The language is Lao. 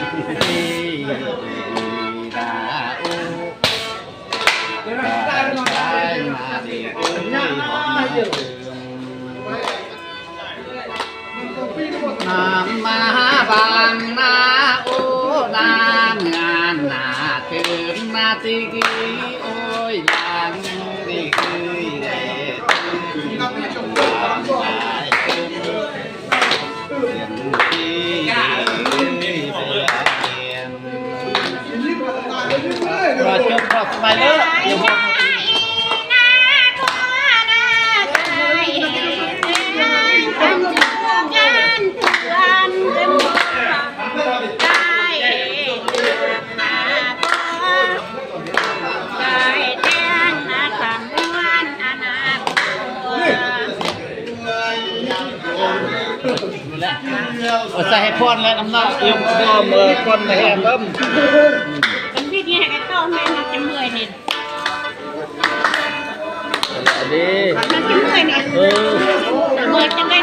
ນ້ຳມາບາງນາ ໂອ້ ນ້ຳງານໜ້າຕື່ນນາຕິກີ ໂອ້ຍ ຫຼັງນີ້ຄືແລ ວ່າຈົບຮອດສະໄໝເລີຍ. ເອົາໃສ່ໃຫ້ພອນແລະ ນ້ຳໜ້າ ຍົກພ້ອມ ເອີ ກ່ອນແຮມເບິ່ມ ມັນຊິເຮັດໃຫ້ກະຕ້ອງແມ່ນມັນຈະເມື່ອຍນີ້ ອັນນີ້ ມັນຈະເມື່ອຍນີ້ ເອີ ເມື່ອຍຈັ່ງໃດ